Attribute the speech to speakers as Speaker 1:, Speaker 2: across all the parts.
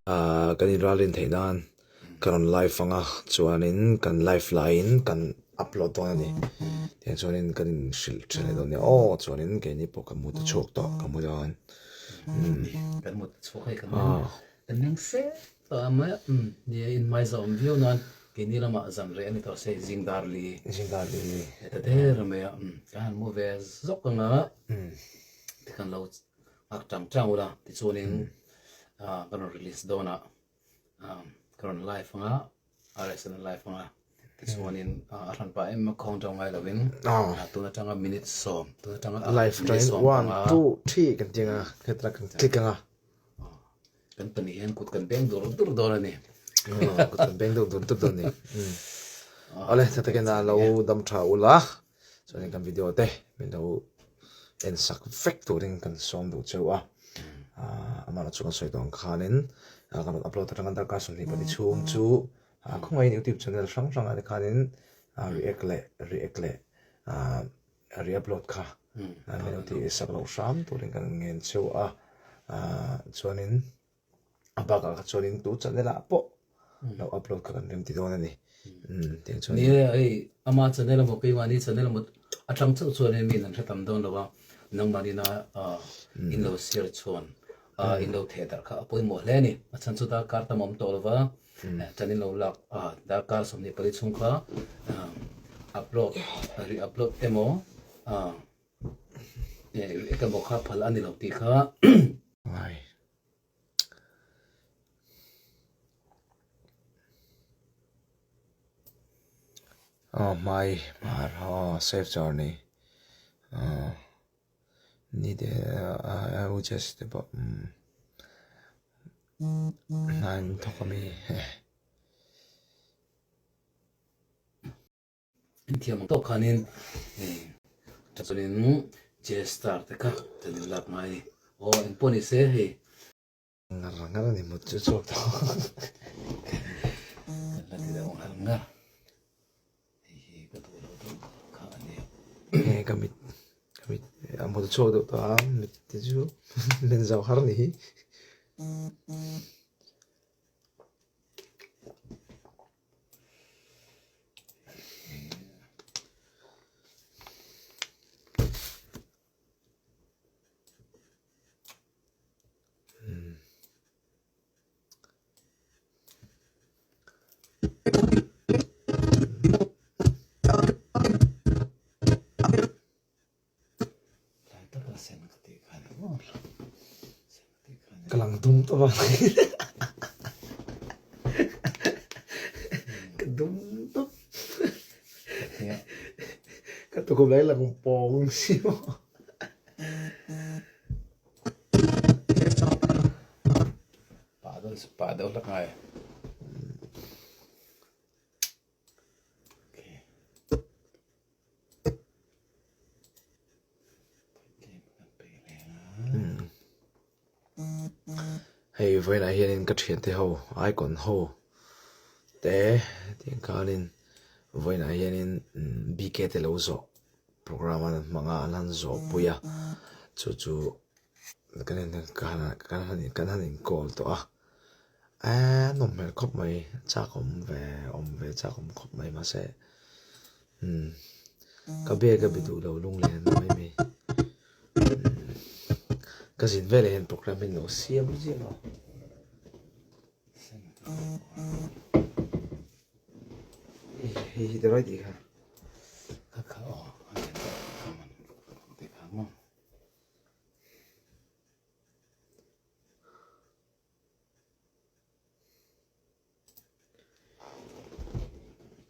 Speaker 1: Kan inralrin theih nan ka rawn live ang a, chuanin kan live laiin kan upload dawn a ni. Tiang chuanin kan inhrilh tha leh dawn nia aw, chuanin keini pawh kan mu ta chhuak tawh ka mu dawn.
Speaker 2: Kan mu ta chhuak hei kan kan meng sek tawh a mai a, nia inhmai zawm viau nan keini lamah zan reh a ni tawh se zing dar li.
Speaker 1: Zing dar li.
Speaker 2: Heta der mai a, kan han mu ve zawk ang a, tikhan lo Nghak tang tang ula tichuanin ka rawn release dawn a, ka rawn live anga RSN a live anga tichuanin a hran pah em a khawng tang ngai lovin tun atanga minute sawm tun atanga
Speaker 1: live atangin one two three kan ti anga hetlai kan click anga
Speaker 2: kan pahnih hian kut kan beng dur dur dawn a ni
Speaker 1: kut kan beng deuh dur dur dawn a ni awle tha takin a lo dam tha ula Chuanin kan video te min lo en sak vek turin kan sawm duh cheu a, amah chu kan sawi tawh ang khanin kan rawn upload atanga darkar 24 chhung chu khawngaihin youtube channel hrang hrang ah te khanin react leh react leh re-upload kha min lo tih sak loh hram turin kan ngen cheu a, chuanin A bakah kha chuanin tu channel ah pawh lo upload kha kan rem ti dawn a ni. Tiang chuan.
Speaker 2: Ni e, hei ama channel emaw keimahni channel emaw atang chauh chuan hei miin an hre tam dawn lo a, nangmahnina in lo share chuan in lo theh darh kha a pawimawh hle a ni. A chhan chu darkar tam a awm tawh lo va, chan in lo lak darkar 24 chhung kha upload re-upload emaw emaw kha phal a ni lo tih kha.
Speaker 1: Ngai. Aw hmai hmar aw safe journey aw ni te a u chess te pawh hnai an thawk ami.
Speaker 2: Inthiam ang tawk khanin chuanin J-star te kha chuan in lak ngai a ni. Aw engpawh ni se hei.
Speaker 1: Ngar ngar a ni mut chu chhuak tawh.
Speaker 2: Kan la ti deuh ngar ngar. Hei hi ka duh loh deuh kha a nia.
Speaker 1: He ka mit ka mit a mut chhuak deuh tawh a mit te chu men zau har a ni hi. Ka lang dum tawp a ka dum tawp ka tukhum lai lang pawng si maw
Speaker 2: pah deuh hlak ngai.
Speaker 1: Hei vawiinah hianin ka thiante ho icon ho te tiang khanin vawiinah hianin BK te lo zawh program an hmang a an han zawh pui a chu chu kan han in call tawh a eee a nawm hmel khawp mai chak awm ve awm ve chak awm khawp mai mahse umm ka bag a bi duh lo lunglen mai mai ka zin veleh hian program hi an lo siam ziah a. Hei hi tirawi tih kha.
Speaker 2: Kha kha aw a lian tawh kha man tih kha maw.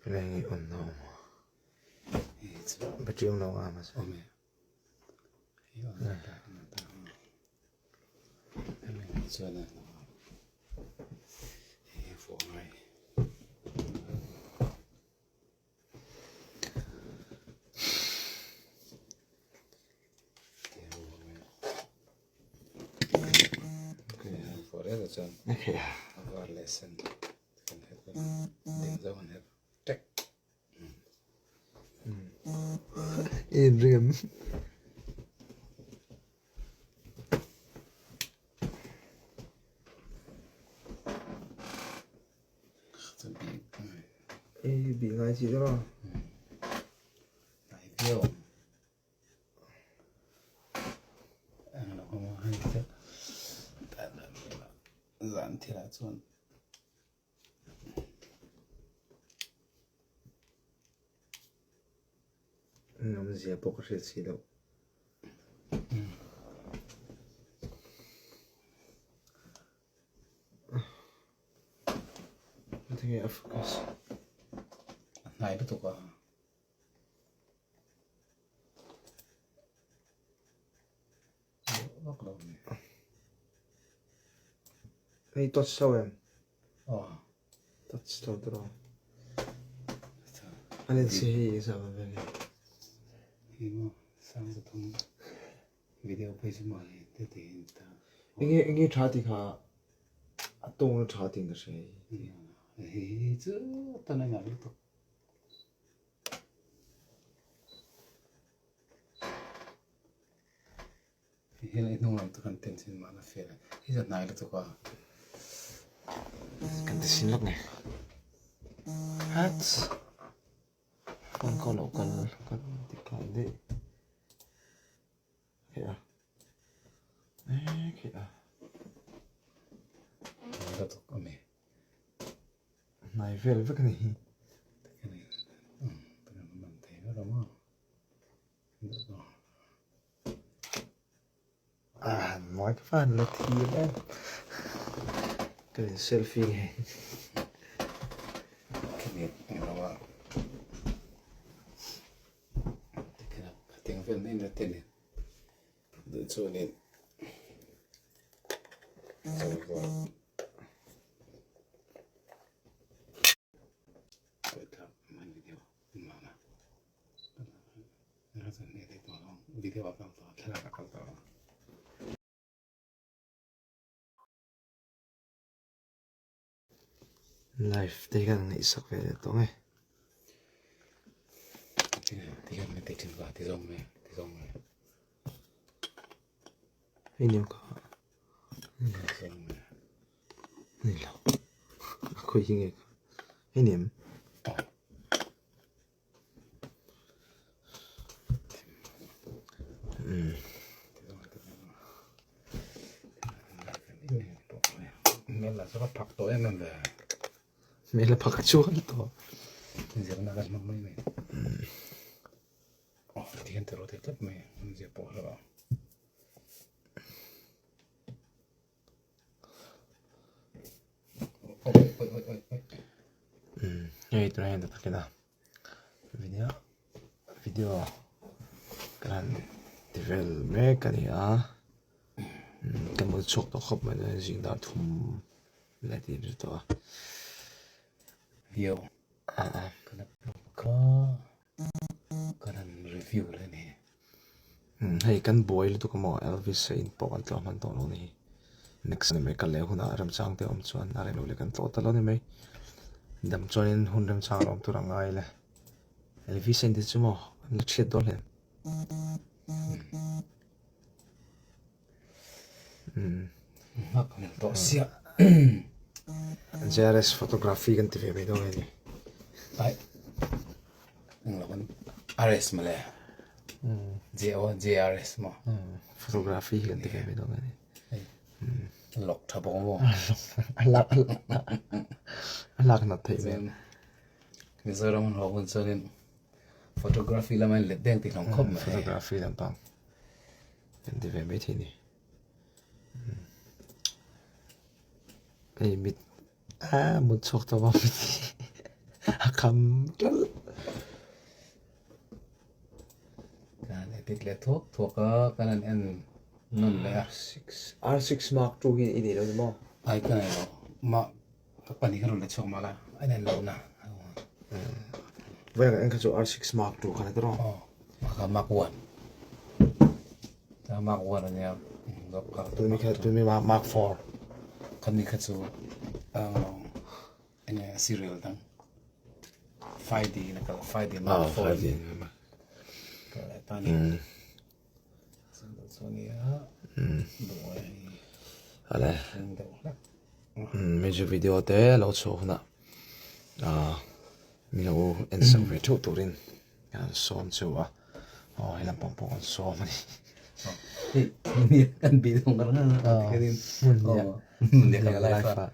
Speaker 1: Helai hi on na awm a. Battery awm lo a mahse.
Speaker 2: Awm e. Hei on na ta na ta. Hemi chuan a hei fuh ngai.
Speaker 1: In ring em? Ei bih ngai chi deuh a.
Speaker 2: Hnai viau. Eng lo ka maw hei te. Zan thilah chuan.
Speaker 1: Awmzia pawh ka hriat si loh. Tinge a focus?
Speaker 2: A hnai lutuk a. Vak lo ni.
Speaker 1: Hei touch lo em?
Speaker 2: Aw.
Speaker 1: Touch lo tiraw? A lens hi hei zah ve ve.
Speaker 2: Hei maw sang pathum video phei chu maw hei te te in ta.
Speaker 1: Enge enge tha ti kha a tawng na tha tin ka hre hei.
Speaker 2: Hei chu tan a ngah lutuk. Hei hi hnung lam te kan ten chin mahna fel a, hei chu a hnai lutuk a.
Speaker 1: Kan ti sin lawk nge. Hat. Phone call loh kal kan ti kai daih. Khi a. Eh khi a.
Speaker 2: Hnai lutuk a mi.
Speaker 1: Hnai vel vek a ni hi. Ah mawi ka fan la thim em. Ka in selfie nge. Live te hi kan ngaihsak ve leh tawh nge. Hei ni ka ni lo a khawi hi nge ka hei ni em. Hmel a phak chuan tawh. Hei tunah hian takin a video video kan han ti vel mek a ni a ka mut chhuak tawh khawp mai chuan zing dar thum lai te in ri tawh a.
Speaker 2: Video kan han review leh a ni.
Speaker 1: Hei kan buai lutuk amaw Elvis a in pawh kan tlawh hman tawh lo a ni hi. Next ni mai ka leh hunah remchang te awm chuan a rem lo leh kan tlawh ta lo ni mai. Dam chuanin hun remchang a awm tur a ngai le. Elvis a in te chu maw an la chhiat dawn hle.
Speaker 2: Nghak hmel tawh siah.
Speaker 1: JRS photography kan ti ve mai dawn a ni.
Speaker 2: Ai englo kan RS mawle. J O JRS maw.
Speaker 1: Photography hi kan ti ve mai dawn a ni.
Speaker 2: Lawk tha bawk maw.
Speaker 1: A lak a lak nat theih hmel.
Speaker 2: Mizoram an haw hun chuanin photography lama in let deng tih hlawm khawp mai.
Speaker 1: Photography lampang kan ti ve mai thei ni. Hei mit ah mut chhuak tawh bawk mit hi a kham ṭalh.
Speaker 2: Kan edit leh thuak thuak a kan han en nawn leh a.
Speaker 1: R6 Mark II hi i nei lo ni maw?
Speaker 2: Ai ka nei lo. Ma Ka pahnih ka rawn la chhuak mah la, a inen loh na.
Speaker 1: Vawiin kan en kha chu R6 Mark II kha ni tawh.
Speaker 2: Aw, kha Mark 1. Ta Mark 1 ania.
Speaker 1: Tuni kha tuni Mark 4.
Speaker 2: Khami kha chu enge serial dang. 5D na kal 5D Mark 4.
Speaker 1: 5D.
Speaker 2: Kal ta ni.
Speaker 1: Ale music video te lo chhuah hunah ah. Min lo en sak ve theuh turin kan sawm cheu a, aw he lampang pawh kan sawm a ni.
Speaker 2: Hei kan bih deuh ngar ngar a tikhianin hmun nia kan live a.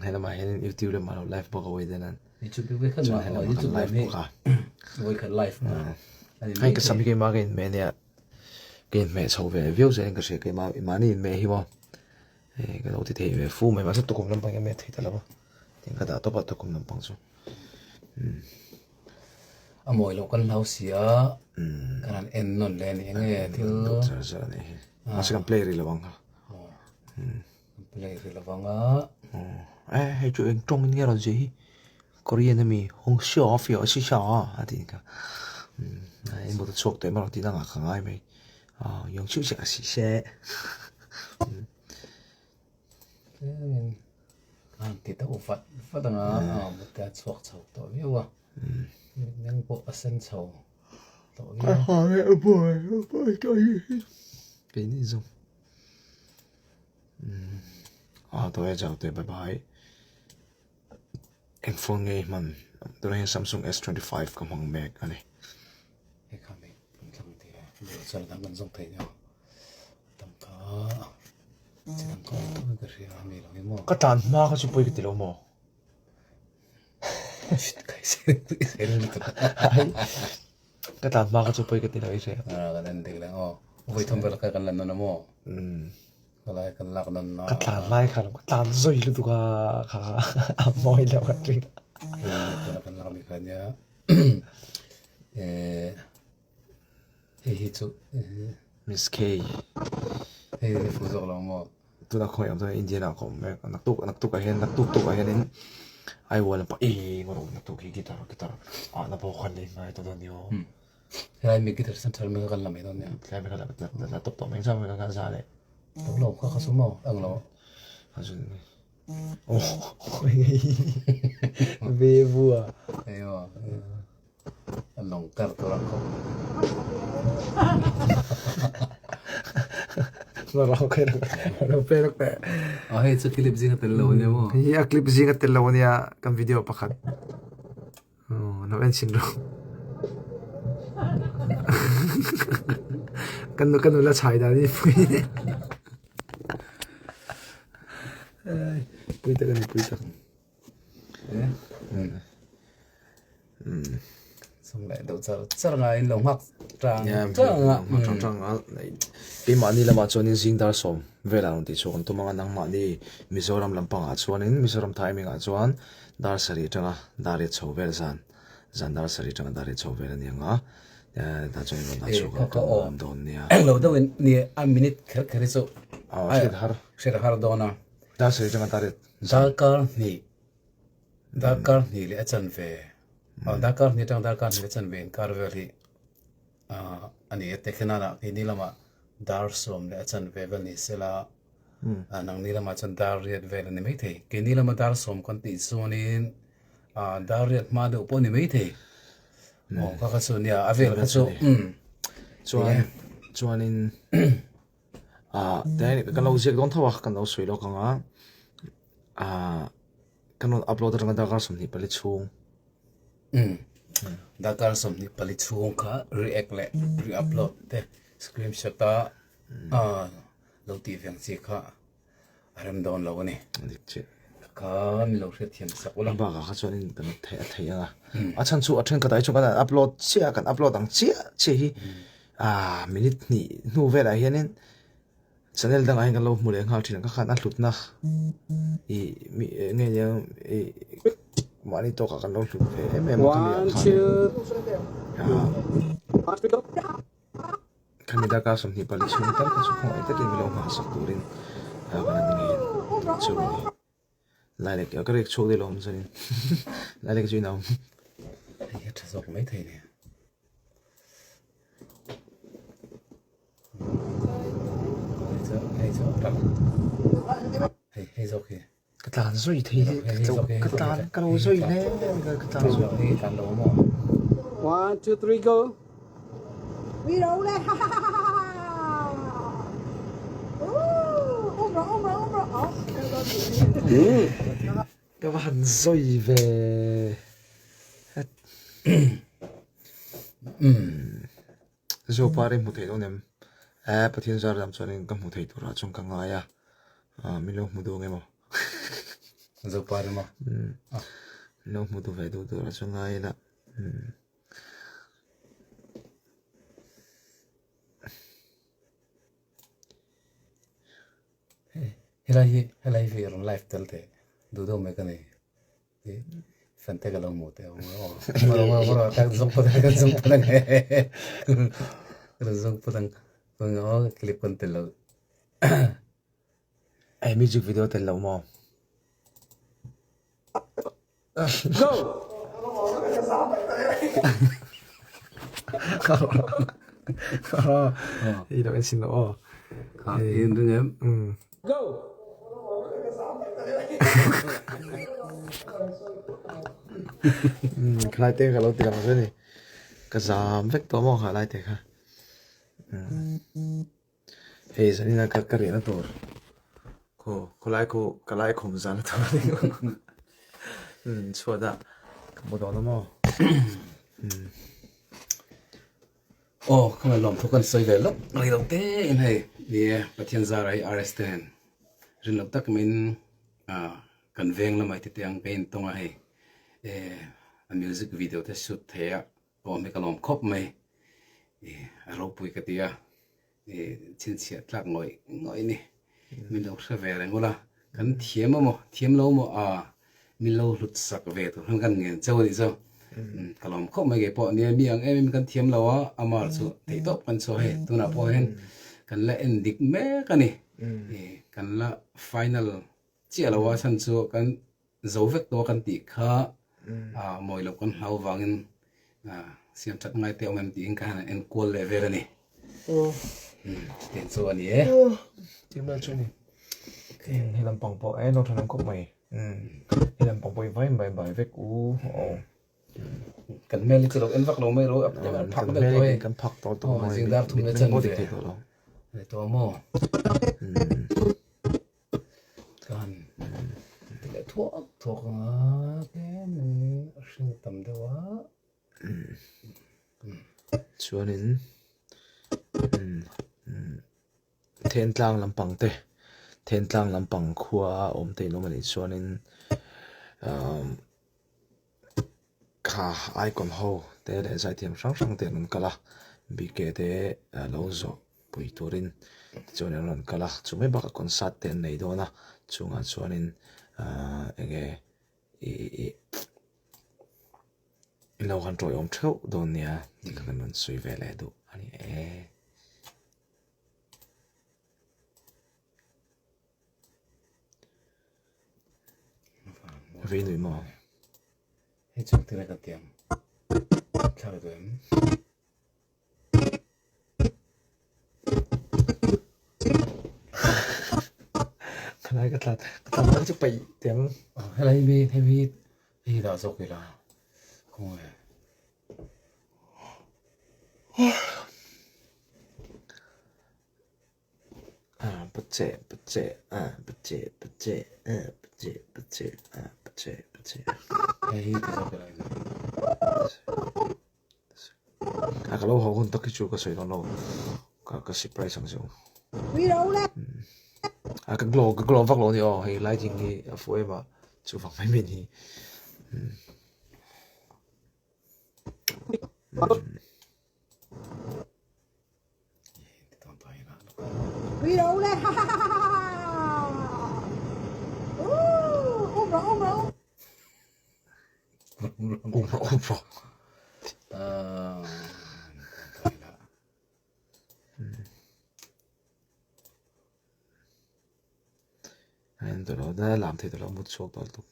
Speaker 1: He lamah hianin youtube lamah lo live bawk a Wayden-a'n.
Speaker 2: Youtube hi vawikhat mah aw youtube lam hi vawikhat live na a ni
Speaker 1: Hei ka sam hi keimah ka inhmeh ania ka inhmeh chho ve viau zel in ka hria keimah mahni inhmeh hi maw hei ka lo ti thei ve fu mai mahse tukum lampang hi a hmeh thei ta lo a tin ka dah tawp a tukum lampang chu.
Speaker 2: A mawi loh kan hlau si a kan han en nawn leh a ni eng nge thil
Speaker 1: char char a nih hi mahse kan play rih lo ang kha
Speaker 2: kan play rih lo ang a
Speaker 1: e hei chu eng tawng in nge rawn zia hi Korean ami hung hriau a fiah si hria a a tih kha in motor chhuak tawh em a rawn tih na ngah ka ngai mai a yong chiu chiah si se.
Speaker 2: Tlemin a han ti deuh vat vat ang a, a mut te a chhuak chho tawh viau a, mitmeng pawh a sen chho tawh viau.
Speaker 1: Keini zawng a tawh e chau te bye bye eng phone nge i hman tunah hian Samsung S 25 ka hmang mek a ni.
Speaker 2: Hei kha mi kan thlang te chuan a dang kan zawng thei nia. Tangka chi tangka awm tawh in ka hria a mi lo hi maw.
Speaker 1: Ka tan hma kha chu pawi ka ti lo maw? Ka tan hma kha chu pawi ka ti lo i hria.
Speaker 2: A kan en dik leh aw. Vawi thum vel kha kan la nawn a maw? Khalai kan lak nawn na.
Speaker 1: Ka tlan lai kha ka tlan zui lutuk a kha a mawi lo ka ti.
Speaker 2: Kan lak mi kha nia. Hei hi chu
Speaker 1: Miss K.
Speaker 2: Hei hi fuh zawk lo maw?
Speaker 1: Tuna khawi ang chuan Indian ah ka awm mek. Naktuk naktuk ah hian naktuk tuk ah hianin Aiwal lampa eng a rawn naktuk hi guitar guitar ah na pawh khan lei ngai ta dawn ni aw.
Speaker 2: Helai mi guitar center mi kha kan la mai dawn nia.
Speaker 1: Helai mi kha la la tawp tawh mai chuan ka kan za leh.
Speaker 2: Lo lo kha kha chu maw ang lo.
Speaker 1: Kha chu oh ve vua.
Speaker 2: Hei aw. A lawng kar tur ang khawp. A hei chu clip zinga tel lo ania maw?
Speaker 1: Hei a clip zinga tel lo ania kan video pakhat. Lo en chhin rawh. Kan nu kan nula chhai dan hi pui. Pui tak ani pui tak.
Speaker 2: Sum leh deuh char char nga in lo nghak tang tang a.
Speaker 1: Nghak tang tang a. Keimahni lamah chuanin zing dar sawm velah rawn tih chhuak an tum ang a, nangmahni Mizoram lampangah chuanin Mizoram timing ah chuan dar sarih atanga dar riat chho vel zan zan dar sarih atanga dar riat chho vel a ni ang a, tah chuan in rawn dah chhuak ang tum ang dawn nia.
Speaker 2: Lo deuh in ni a minute kher kher hi chu
Speaker 1: hriat har
Speaker 2: hriat har dawn a.
Speaker 1: Dar sarih atanga dar riat
Speaker 2: Darkar hnih, darkar hnih leh a chanve, darkar hnih atang darkar hnih leh a chanve inkar vel hi a ni a, Tekhenana keini lamah dar sawm leh a chanve vel ni sela, nangni lamah chuan dar riat vel a ni maithei. Keini lama dar sawm kan tih chuanin dar riat hma deuh pawh a ni maithei. Aw kha kha chu nia, a vel kha chu.
Speaker 1: Chuan, chuanin. Ah kan lo ziak dawn tho a kan lo sawi lawk ang a ah kan rawn upload atanga darkar 24 chhung.
Speaker 2: Um darkar 24 chhung kha react leh re-upload te screenshot a ah lo tih veng chi kha a rem dawn lo a ni.
Speaker 1: Dik chiah.
Speaker 2: Kha min lo hriatthiam sak ula.
Speaker 1: Bakah kha chuanin kan theih a theih ang a. A chhan chu a thenkhat ah hi chuan kan upload chiah a, kan upload ang chiah chiah hi ah minute hnih hnu velah hianin channel dangah hian kan lo hmu leh nghal thin ang. Kha khan a hlutna ih mi nge nia ih mahni tawkah kan lo hlut ve em em a khami ah khan. Khami darkar 24 chhung tal kha chu khawngaih takin min lo nghahsak turin kan han ngen tih chu a ni. Lai leh ka rek chhuak daih lo awm chuanin lai leh chu in a awm.
Speaker 2: Hei hi a tha zawk mai thei nia. Hei chu hei chu a tang. Hei hei zawk hi.
Speaker 1: Ka tlan zui thei hi ka tlan ka lo zui hle ka tlan zui.
Speaker 2: Hei tlan lo maw?
Speaker 3: One, two, three, go.
Speaker 4: We roll it. Ha ha ha ha ha. Ooh, umra, umra, umra. Oh,
Speaker 1: ka va han zui ve. Zopa ri hmu theih dawn em? Eh Pathian zar lam chuanin ka hmu thei turah chuan ka ngai a, min lo hmu duh ang emaw?
Speaker 2: Zopa ri maw?
Speaker 1: Min lo hmu duh ve duh turah chuan ngai ila.
Speaker 2: Helai hi helai hi rawn live tel teh duh deuh mai ka nei. Fante ka lo hmuh teh awm aw. Ka zawng pawh ka zawng pawh ang ka zawng pawh ang aw clip kan tel lo.
Speaker 1: Hey, music video tel lo maw?
Speaker 3: Go!
Speaker 1: I lo en sin lo aw.
Speaker 2: Kha in ring em?
Speaker 3: Go!
Speaker 1: Khalai te ka lo ti lang zui ni. Ka zam vek tawh maw khalai te kha. Hei zanin a ka riahna tur khaw khawlai khu ka lai khum zan a tur a ni chhuat ah ka hmu dawn a maw.
Speaker 2: Aw ka ngaih lawm thu kan sawi ve lawk rei lo te in hei ni e Pathian zara hi RS te nen rin loh tak min kan veng lamah i ti teh ang ka intawng a hei a music video te shoot thei a Awm hi ka lawm khawp mai. I a ropui ka ti a, i chhinchhiah tlak ngawih ngawih ni. Min lo hre ve reng ula, kan thiam emaw thiam lo emaw a min lo hlut sak ve tur khan kan ngen cheu a nih chu. Ka lawm khawp mai kei pawh nia mi ang em em kan thiam lo a, amar chu theih tawp kan chhuah hei tunah pawh hian kan la en dik mek a ni. I kan la final chiah lo a chhan chu kan zo vek tawh a kan tih kha mawi loh kan hlau vangin siam that ngai te awm em tiin ka han en kual leh vel a ni. Chutiang chu a ni e.
Speaker 1: Tihmel chu ni. He lampang pawh e no thanem khawp mai. He lampang pawh i vai mai bai vek u.
Speaker 2: Kan hmel hi chu lo en vak lo mai ro a phak vek tawh e.
Speaker 1: Kan phak tawh tawh mai.
Speaker 2: Zingdar thum leh chan ve. Tawh maw. Kan ti leh thuak thuak ang a tlem in a hring tam deuh a.
Speaker 1: Chuanin Thentlang lampang te Thentlang lampang khua a awm te in awm a nih chuanin Kha icon ho te leh zaithiam hrang hrang te an rawn kal a, BK te lo zawh pui turin tichuan an rawn kal a, chu mai bakah concert te an nei dawn a, chungah chuanin ahh eng nge ih in lo han tawiawm theuh dawn nia tih kha kan rawn sawi ve leh duh a ni e. Vei nui maw?
Speaker 2: Hei chu tir a ka tiang thlak duh em?
Speaker 1: Khalai ka tlat ka tlat lai chu paih tiang.
Speaker 2: Helai mi hei mi hei dah zawk ila khawnge. Hei hi ti zawk ila
Speaker 1: A ka lo haw hun tak hi chu ka sawi dawn lo ka ka surprise ang chu. A ka glow ka glow vak lo a ni aw hei lighting hi a fuh em a chuvang mai mai a ni. Lam thei tawh lo mut chhuak tawh lutuk.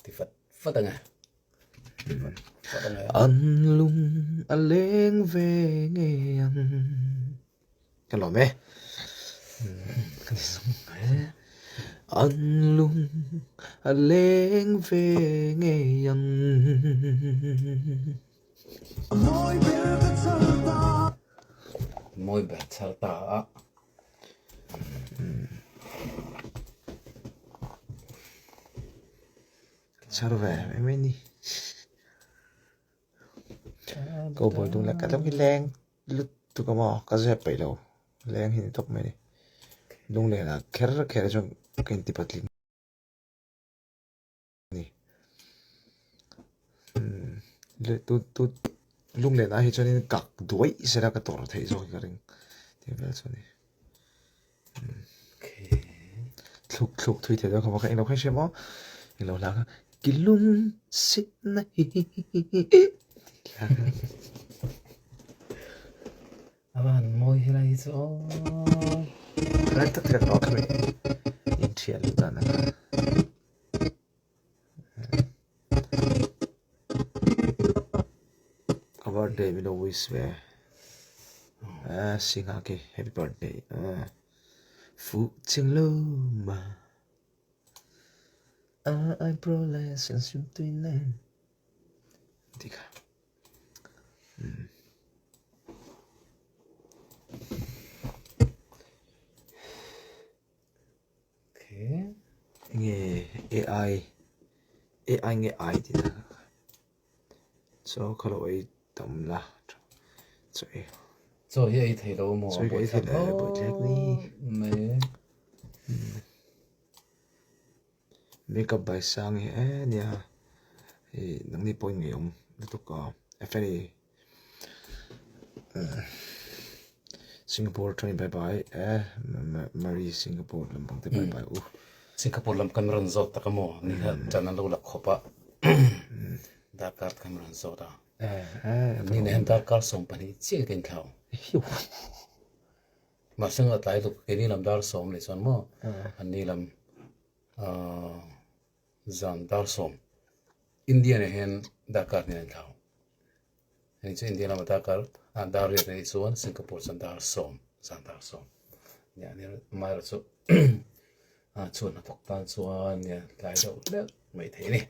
Speaker 2: Ti fat fat ang e.
Speaker 1: An lung a leng ve ngei ang. Ka lawm e. An lung a leng ve ngei ang.
Speaker 2: Mawi ber char ta a.
Speaker 1: Char ve mai mai ni. Cowboy dung leh ka tlem khi leng lutuk a maw ka zep peih lo leng hi ni tawp mai ni. Lunglen ah kher kher chuan ka inti patling ni. Lunglen ah hi chuanin kak duaih sela ka tawrh theih zawk hi ka ring tih vel chu a ni. Thluk thluk thui thei dawn kha maw englo kha i hria maw englo hla kha ki lung sit na hi tih hla kha.
Speaker 2: A va han mawi helai hi chu aw.
Speaker 1: Lai tak tak a kha mi inthian luh dan a kha. Ka birthday min lo wish ve ah Singha khi happy birthday ah Fuh ching lo ma ah ai pro le sen sim tui nen tih kha. Nge AI AI nge I tih na chaw kha lo ei tam la chaw ei
Speaker 2: Chaw hi ei thei lo maw
Speaker 1: chaw hi ei thei lo a buai thlek ni
Speaker 2: mai
Speaker 1: Makeup by sang hi e nia hei nangni pawh in ngeiawm lutuk a Feli Singapore atangin bye bye e Marie Singapore lampang te bye bye u.
Speaker 2: Singapore lam kan rawn zawt tak a maw ni kha chan an lo la khawp a darkar kan rawn zawt a ni nen hian darkar 12 chiah ka inthlau mahse a tlai lutuk keini lam dar 10 leh chuan maw anni lam Zan 10 India nen hian darkar hnih an inthlau. Hei chu India lama darkar ah dar riat a nih chuan Singapore chuan dar 10 zan dar 10 nia nia amaherawh chu ah chhuan hnathawk tan chuan nia tlai deuh hlek mai thei a ni.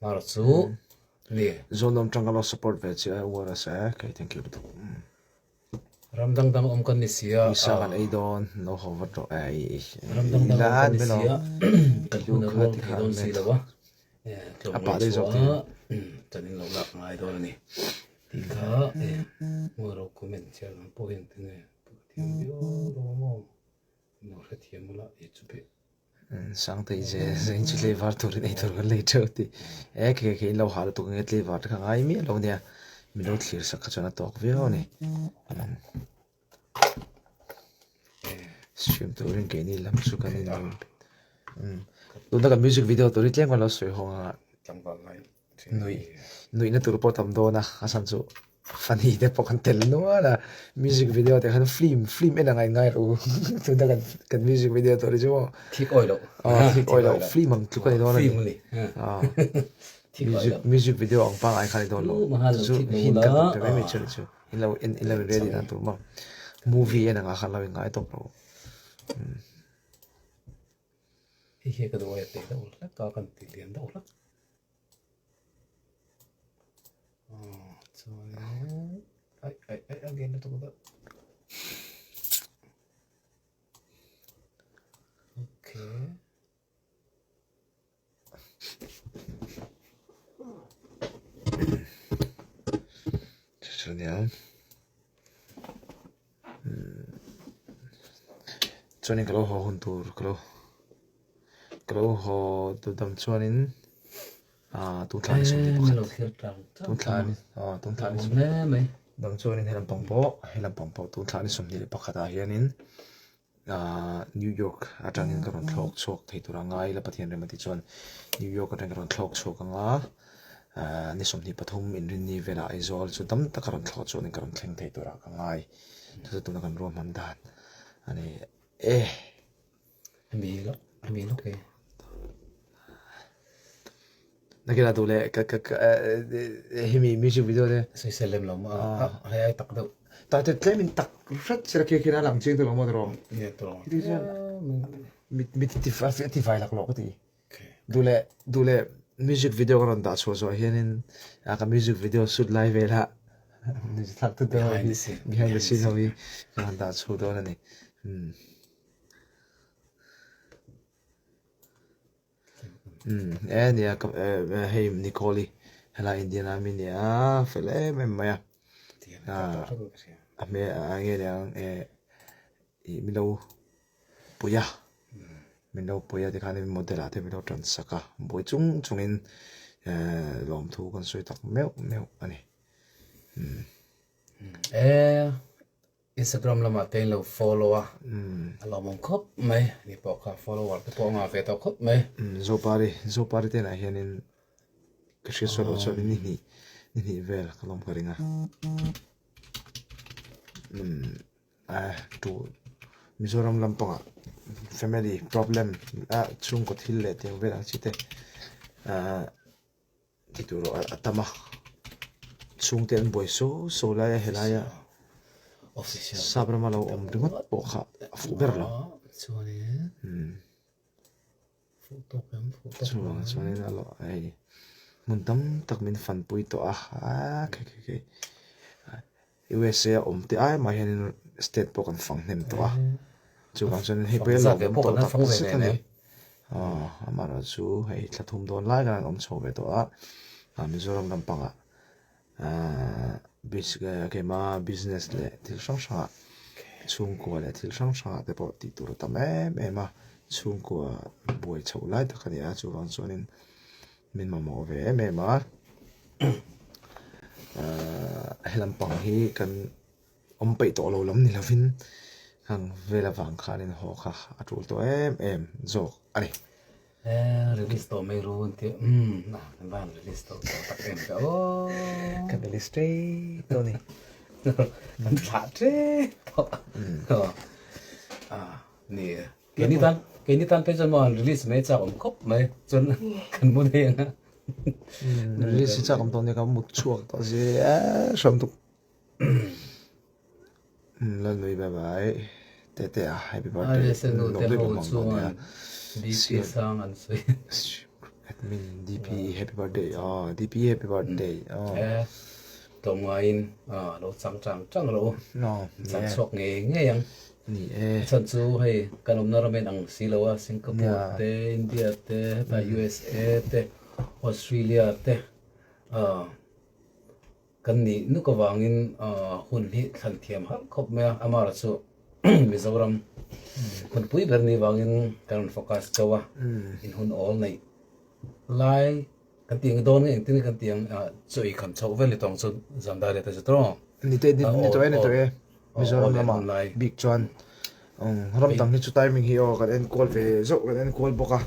Speaker 2: Amaherawh chu ni.
Speaker 1: Zawlnuam tang ka lo support ve che a URS e okay thank you lutuk.
Speaker 2: Ram dang dang awm kan ni si a.
Speaker 1: Uisa kan ei dawn no ho vat rawh ei.
Speaker 2: Ram dang dang awm kan ni si a. Kan hun a rual thei dawn si lo a. Tlawmngaih chhuah kan in lo lak ngai dawn a ni. Tih kha hmuh comment chhiar ang pawh hian tinge ka thiam viau lo a maw. Lo hrethiam ula i chu beh.
Speaker 1: Sangtei ze ze in chu tleivar turin ei tur kan lei theuh tih e khe khe in lo hal tuk ange tleivar te kha ngai miah lo nia min lo thlir sak kha chuan a tawk viau a ni stream turin keini lam chu kan in tuna kan music video tur hi tlem kan lo sawi hawng a Nuih nuihna tur pawh tam dawn a, a chhan chu funny te pawh kan tel nual a, music video te khan film film en ang a inngai rawh u tuna kan kan music video tur hi chu maw
Speaker 2: Thik awi loh
Speaker 1: aw thik awi loh film ang tluk a ni dawn a ni
Speaker 2: Film a ni
Speaker 1: aw music music video ang pangngai kha a ni dawn lo chu chu hint kan tum ta mai mai chu a ni chu in lo en in lo in ready dan tur maw movie en angah khan lo inngai tawp lo.
Speaker 2: Hei hi ka duh a teh deuh hlek a kan ti lian deuh hlek chuanin ai ai ai a lian lutuk deuh okay.
Speaker 1: Chunia Chuanin ka lo haw hun tur ka lo ka lo haw duh dam chuanin ah tun thla ni 21 tun thla ni aw tun thla ni dam chuanin he lampang pawh he lampang pawh tun thla ni 21 ah hianin ah New York atangin ka rawn thlawk chhuak thei tur a ngai ila Pathian rem a tih chuan New York atangin ka rawn thlawk chhuak ang a ah ni 23 inrinni velah Aizawl chu tam tak a rawn thlawh chuanin ka rawn thleng thei turah ka ngai chu chu tuna kan ruahman dan a ni e.
Speaker 2: Hemi lawk hemi lawk e.
Speaker 1: Nakin a duh leh ka ka ka hemi music video te.
Speaker 2: Sawisel lem lo maw a hei ai tak deuh.
Speaker 1: Tah te tlem in tak hret sela khi khian a lang chiang deuh lo maw tiraw?
Speaker 2: Nge tiraw?
Speaker 1: Khiti chuan mit mit ti a ti fai laklawh ka ti. Duh leh duh leh music video ka rawn dah chhuah zawh hianin ka music video shoot lai vel ah
Speaker 2: Behind the scene
Speaker 1: behind the scene ho hi ka rawn dah chhuah dawn a ni. E nia ka hei Nicole i helai Indian army nia fel em em mai a a hmel a nge niang e ih min lo pui a min lo pui a tikhan model ah te min lo tan sak a buai chung chung in ehh lawmthu kan sawi tak meuh meuh a ni.
Speaker 2: Instagram lamah te in lo follow a, a lawmawm khawp mai, ni pawh kha follower te pawh a ngah ve tawh khawp mai.
Speaker 1: Zopari, Zopari te inah hianin ka hriat sual loh chuan ni hnih, ni hnih vel ka lawm ka ring a. Eh tu Mizoram lampangah family problem a chhungkaw thil leh tiang vel ang chi te ah Ti tur a tam a, chhungte an buai so so lai a helaia sap rama lo awm ringawt pawh kha a fuh ber lo. Chuvang chuanin a lo hei hmun tam tak min fanpui tawh a, aa khe khe khe USA a awm te ai mah hianin state pawh kan fang hnem tawh a, chuvang chuanin hei pawh hi a lawmawm tawh tak zet a ni. Aw amaherawh chu hei thla thum dawn lai khan an awm chho ve tawh a, Mizoram lampangah ahh keimah business leh thil hrang hrangah chhungkua leh thil hrang hrangah te pawh tih tur a tam em em a, chhungkua buai chhoh lai tak a ni a, chuvang chuanin min mamawh ve em em a ahh he lampang hi kan awm peih tawh lo lam ni lovin hang vel avang khanin haw kha a tul tawh em em zawk a ni.
Speaker 2: Eh release tawh mai ru an ti umm ah kan van release tawh tawh tak em ka aw.
Speaker 1: Kan release tep tawh a ni.
Speaker 2: Kan thlah tep tawh ah ni e. Keini tan keini tan phei chuan maw han release mai chak awm khawp mai chuan kan mu thei ang a.
Speaker 1: Release hi chak awm tawh nia ka mut chhuak tawh zia hram tuk. Lalnui bye bye Tete a happy birthday
Speaker 2: nu te ho chuan DP sang an sawi.
Speaker 1: Admin DP happy birthday aw DP happy birthday aw.
Speaker 2: Tlawmngaiin lo chang chang chang rawh u. Chang chhuak ngei ngei ang.
Speaker 1: Ni e.
Speaker 2: A chhan chu hei kan awmna ram in ang si lo a Singapore te India te hetah USA te Australia te kan nih nuk avangin hun hi thlan thiam har khawp mai a amaherawhchu chu Mizoram hunpui ber ni vangin kan rawn focus chauh a in hun awl neih lai Kan ti ang dawn nge engtin nge kan ti ang chaw ei kham chhoh vel ni tawng chu zan dar leh ta chu tawng.
Speaker 1: Ni te ni ni tawh e ni tawh e Mizoram lamah bik chuan ram dang hi chu timing hi aw kan enkual ve zauh kan enkual bawk a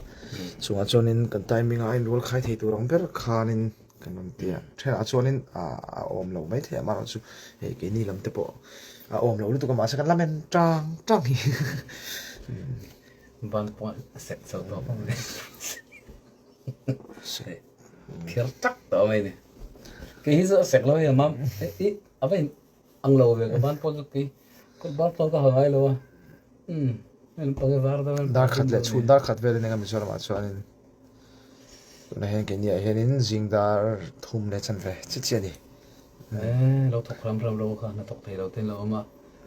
Speaker 1: chungah chuanin kan timing a inrual khai thei tur ang ber khanin kan rawn ti a thenah chuanin a awm lo mai thei a amaherawhchu hei keini lam te pawh a awm lo lutuk a mahse kan la men tang tang hi.
Speaker 2: Ban pawh a sek chho tawh bawk a ni. Kher tak tawh mai ni. Kei hi chu a sek lo a mam i a va in ang lo ve ka ban pawh chu kei kawt bar tawng ka ha ngai lo a umm hei pang hi var deuh a
Speaker 1: Dar khat leh chhun dar khat vel a ni ang a Mizoram ah chuanin tunah hian keini ah hianin zing dar thum leh chanve chi chi a ni.
Speaker 2: Eh lo thawk ram ram lo kha hna thawk thei lo te an lo awm a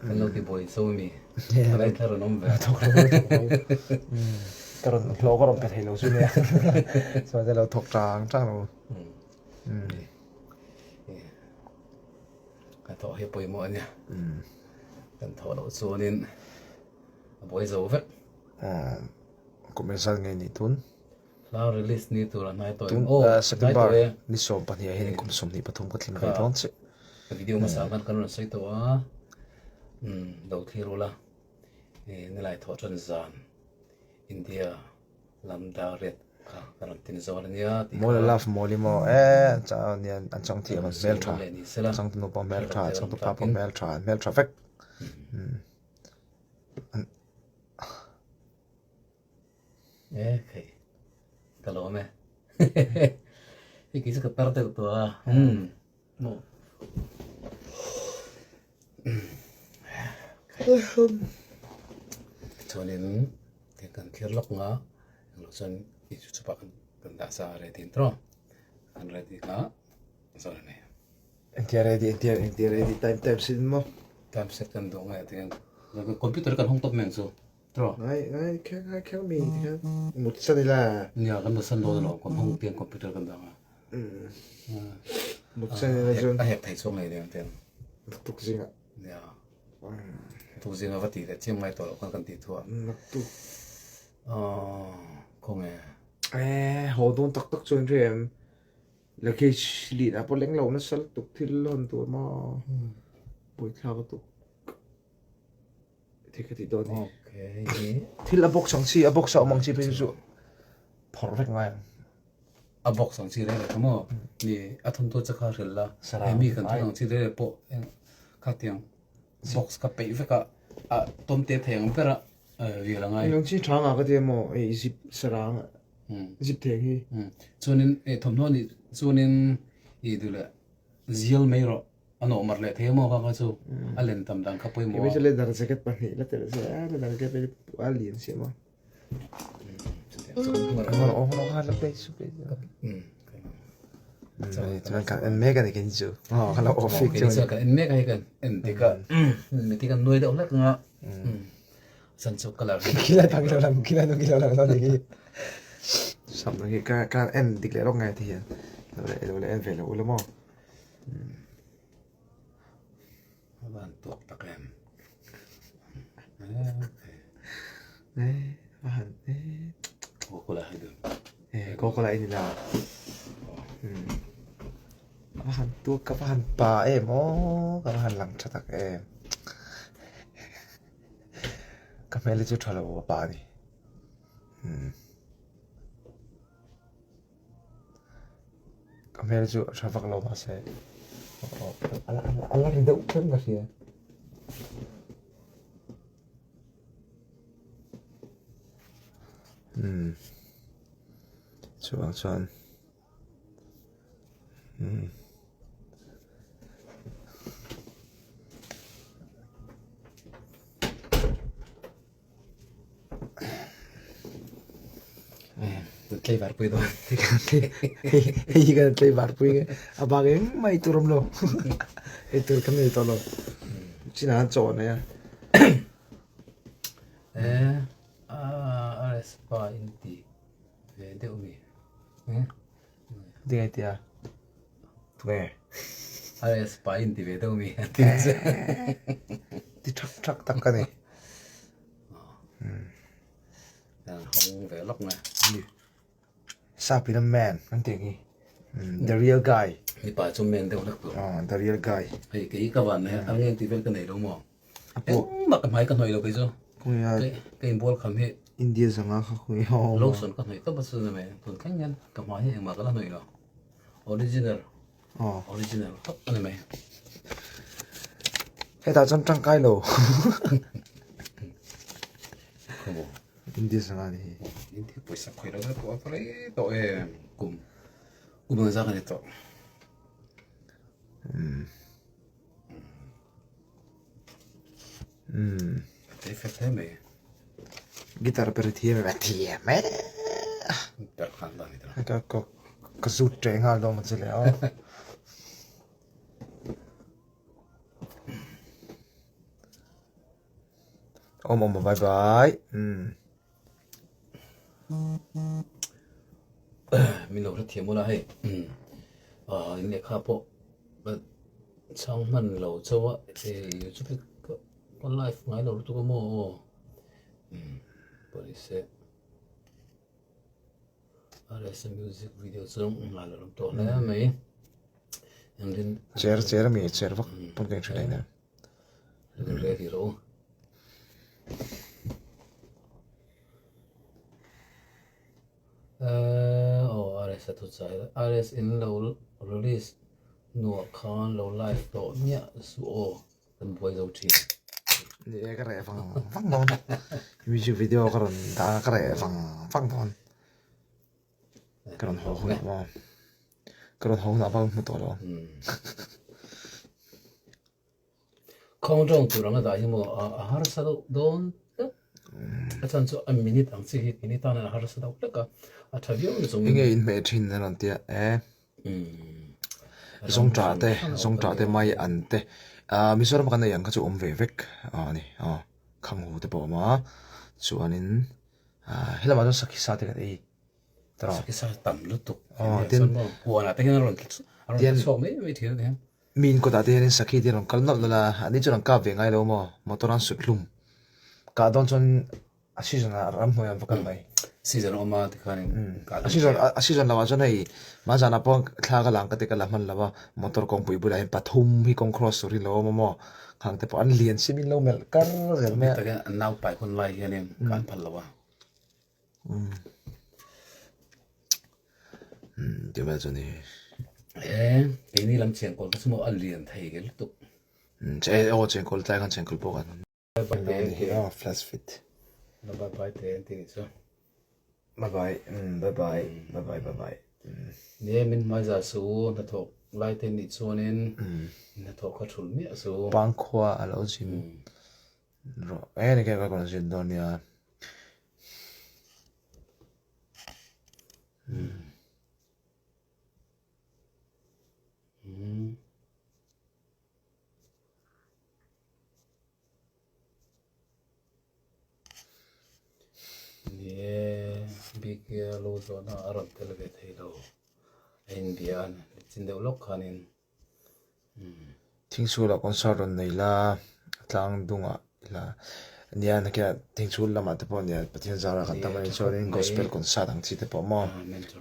Speaker 2: kan lo ti buai cho mi a rei thar an awm ve.
Speaker 1: Thawk ram ram thawk lo ka rawn hlawh ka rawn pe thei lo chu nia chuan te lo thawk tang tang lo.
Speaker 2: Ka thawh hi pawimawh a nia kan thawh loh chuanin a buai zo vek.
Speaker 1: Kum engzat nge nih tun?
Speaker 2: Hla release ni tur a hnai tawh
Speaker 1: em?
Speaker 2: Aw, hnai
Speaker 1: September
Speaker 2: tawh e.
Speaker 1: ni 12 ah hian kum 23 ka tling ve dawn che.
Speaker 2: Ka video hmasa khan kan rawn sawi tawh a, umm lo thlir ula, eh nilai thawh tan zan India lam dar riat kha ka rawn tin zawl ania tih kha.
Speaker 1: Mawla love mawli maw eh an chang nia an chang thiam an hmel tha, changtu nu pawh hmel tha, changtu pa pawh hmel tha, an hmel tha vek.
Speaker 2: E khei ka lawm e. Hei kei chu ka tar deuh tawh a. Umm. Maw. Chuanin tiang kan thlir lawk nga englo chuan youtube ah kan dah sa ready in tawh kan ready kha zawn a ni.
Speaker 1: Engtia ready engtia engtia ready time time sin maw?
Speaker 2: Time set kan duh ngai tiang computer kan hawng tawp mai ang chu tawh.
Speaker 1: Ngai ngai kher ngai kher mi tikhan mut san ila.
Speaker 2: Nia kan mut san dawn alawm kan hawng tiang computer kan dah nga.
Speaker 1: Mut san ila chuan.
Speaker 2: A hek thei chuang ngei nen tiang.
Speaker 1: Naktuk zingah.
Speaker 2: Nia. Naktuk zingah va tih leh chiam ngai tawh loh khan kan tih thu a.
Speaker 1: Naktuk.
Speaker 2: Khawnge.
Speaker 1: Eh haw dawn tak tak chuan hrem. Luggage lih ah pawh leng lo nasa lutuk thil hawn tur maw buaithlak lutuk thil ka tih dawn ni. Thil a box ang chi a box a awm ang chi phei chu phawrh vek ngai ang.
Speaker 2: A box ang chi reng reng kha maw ni a thawmhnaw che kha hrilh la he mi kan thil ang chi reng reng pawh kha tiang box kha peih vek a a tawm te thei ang ber a vil a ngai.
Speaker 1: Eng ang chi tha nga ka ti emaw hei zip sarang zip theng hi.
Speaker 2: Chuanin eh thawmhnaw nih chuanin i duh leh zial mai rawh a nawh mar leh thei emaw kha kha chu a len tam dan kha pawimawh a.
Speaker 1: Kei chu leather jacket pahnih la telh se a leather jacket a lian si emaw. Chuan kan en mek a ni kei chu ka lo off fik
Speaker 2: chuan kan en mek a hei kan en dik a mi te kan nuai deuh hlek anga chan chu colour
Speaker 1: khilai dang lo lang khilai dang lo lang ni hi sam hi ka ka en dik leh rawk ngai te hian lo leh lo leh en ve lo ula maw
Speaker 2: Van tuak tak em.
Speaker 1: Eh, van eh.
Speaker 2: Kokola hai dun.
Speaker 1: Eh, kokola ini la. Ka han tuak ka han pa em aw, ka han lang tha tak em. Ka hmel hi chu tha lo a pa ni. Ka hmel chu a tha vak lo mahse a la ri deuh tlem ka hria. Umm chuvang chuan umm.
Speaker 2: Tlaivar pui dawn.
Speaker 1: Hei hi kan tlaivar pui nge a bak engmah ei tur awm lo ei tur kan nei tawh lo chinah an chaw nei a.
Speaker 2: Eh RS pa in ti ve deuh mi.
Speaker 1: Tinge tia tunge.
Speaker 2: RS pa in ti ve deuh mi ti
Speaker 1: Ti thak thak tak ka ni.
Speaker 2: Hawng ve lawk mai.
Speaker 1: Sap in a man an tih ang hi. The real guy.
Speaker 2: Mipa chu man deuh hlek tur.
Speaker 1: The real guy.
Speaker 2: Hei kei ka van nei a ngeng tih vel ka nei lo maw. Engmah ka hmai ka hnawih lo kei chu. Ka inbual kham hi.
Speaker 1: India zanga kha khawi a awm a.
Speaker 2: Lotion ka hnawih tawp a chu ni mai. Tun thleng hian ka hmai hi engmah ka la hnawih lo. Original. Original tawp a ni mai.
Speaker 1: Hetah chuan tangkai lo. India sanga ni hi.
Speaker 2: India pawisa khawih lo na tawh a rei tawh em kum kum ang zak a ni tawh.
Speaker 1: Um. Um.
Speaker 2: Te fet hle mai.
Speaker 1: Guitar per thiam em thiam e.
Speaker 2: Per khan dan ni ta.
Speaker 1: Ka ka ka zut ṭe nghal dawn maw chile aw. Awm awm bye bye. Um.
Speaker 2: Min lo hrethiam ula hei. Ah in lehkha pawh chhang hman lo chauh a hei chu ka live ngai lo lutuk a maw aw. Um pawh ni se. RSA music video chu ngai lo lam tawh hle mai. Engtin
Speaker 1: Cher cher ami cher vak pawn ka inhre daih nen.
Speaker 2: Ready rawh u. Aw RS a thu chai RS in lo release hnuah khan lo live tawh miah suh aw kan buai zo thin.
Speaker 1: Ni e ka reh vang vang dawn music video ka rawn dah a ka reh vang vang dawn ka rawn haw hunah maw. Ka rawn ho hunah bak hmu tawh lo ang.
Speaker 2: Khawng tawng tur anga dah hi maw a harsa deuh dawn hlek. A chhan chu a minute ang chi hi minute tan a harsa deuh hlek a, a tha viau ni chung.
Speaker 1: Enge in hmeh thin a rawn tia e. Zawngṭah te, zawngṭah te mai an te. Mizoram kan nei ang kha chu awm ve vek a ni. Khanghu te pawh a awm a, chuanin helamah chuan sakhi sa te kan ei.
Speaker 2: Sakhi sa tam lutuk. Tin, huanah te hian a rawn chhuak mai mai thin a ni.
Speaker 1: Mi in kawtah te hianin sakhi te rawn kal nawlh nawlh a, an ni chuan an kap ve ngai lo maw, motor an sut hlum. Kah dawn chuan a season ah ramhnuai an va kal mai.
Speaker 2: Season awm a tikhanin kah
Speaker 1: dawn chiah. A season lo ah chuan hei hmanzanah pawh thla ka lang ka ti ka la hman lo a, motor kawngpui bulah hian pathum hi kawng cross turin lo awm a maw, khang te pawh an lian si min lo melh kar zel mai a.
Speaker 2: Takin an naupai hun lai hianin kah an phal lo a.
Speaker 1: Ti vel chu ni.
Speaker 2: E, keini lam chengkawl kha chu maw a lian thei ke lutuk.
Speaker 1: Che aw chengkawl tlai khan chengkawl pawh kan.
Speaker 2: Bye bye te.
Speaker 1: Aw flash fit.
Speaker 2: Bye bye te an ti nih chu.
Speaker 1: Bye bye bye bye bye bye bye bye.
Speaker 2: Ni min hmai za su hnathawk lai te nih chuanin hnathawk kha thul miah su.
Speaker 1: Pangkhua a lo zin Rawh e ni ka rawn zin dawn nia.
Speaker 2: Ni e, bike lo zawhna a rawn tel ve thei lo. A inbia a ni chin deuh lawk khanin.
Speaker 1: Thingchhul ah concert rawn nei la, tlang dungah ila nia nakinah thingchhul lamah te pawh nia Pathian zara kan tam anih chuanin gospel concert ang chi te pawh maw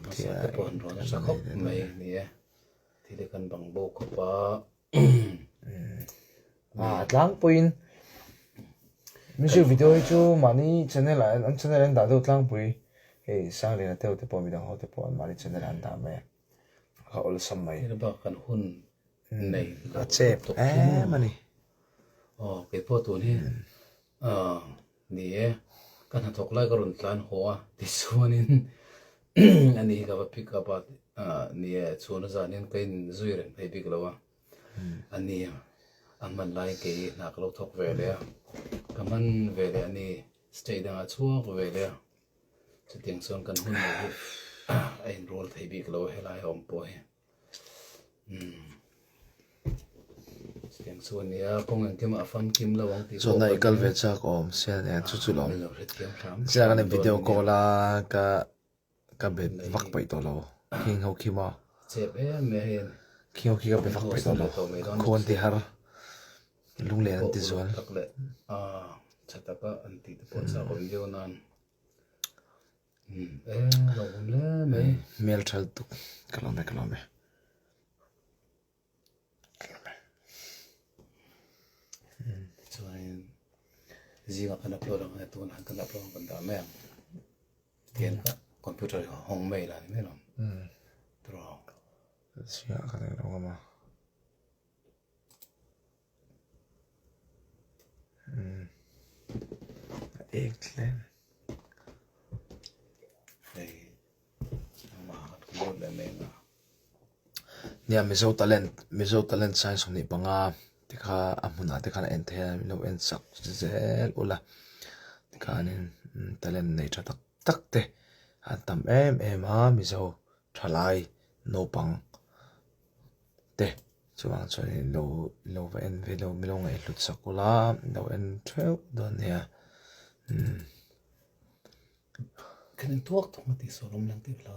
Speaker 2: Pathian te pawh an rawn nasa khawp mai ni e thil hi kan bang bo khawp a
Speaker 1: a tlangpuiin music video hi chu mahni channel ah an channel an dah deuh tlangpui hei Sangliana te ho te pawh midang ho te pawh an mahni channel ah an dah mai a. A awlsam mai.
Speaker 2: Hei bak kan hun nei
Speaker 1: A chep em a ni.
Speaker 2: Aw kei pawh tun hi ni e ka hnathawk lai ka rawn tlan haw a tichuanin ani hi ka va pick up a ni e chhun a zanin ka in zui reng thei bik lo a ani a hman lai kei hna ka lo thawk ve leh a ka hman ve leh ani state dangah chhuak ve leh a. Chutiang chuan kan hun lo hi a inrual thei bik lo a helai a awm pawh hi. Chutiang chu a nia, kawng engkim ah a famkim lo ang tih pawh
Speaker 1: Chuan i kal ve chak awm sia nia chu chu lawm. Chiah kan in video call a ka ka be vak paih tawh lo khing ho khi maw.
Speaker 2: Chep em mai a hei.
Speaker 1: Khing ho khi ka be vak paih tawh lo. Khawn ti har. Lunglen an ti zual.
Speaker 2: Tak leh a tha taka an tih te pawh chak awm viau nan. E lo awm hle mai.
Speaker 1: Hmel tha lutuk ka lawm e ka lawm e.
Speaker 2: Chuanin zingah kan upload ang a tunah kan upload ang kan dah mai ang. Tian kha computer hi hawng mai la ni mai lo. Tiraw.
Speaker 1: Zingah kan lo ngam a. Nia Mizo talent Mizo talent sign 25 te kha a hmunah te khan a en thei a min lo en chak zel ula tikhanin talent nei tha tak tak te an tam em em a Mizo thalai naupang te chuvang chuan in lo lo va en ve lo min lo ngaihhlut sak ula min lo en theuh dawn nia umm.
Speaker 2: Kan in tuak thawng a tih sawn awm lang tih lo.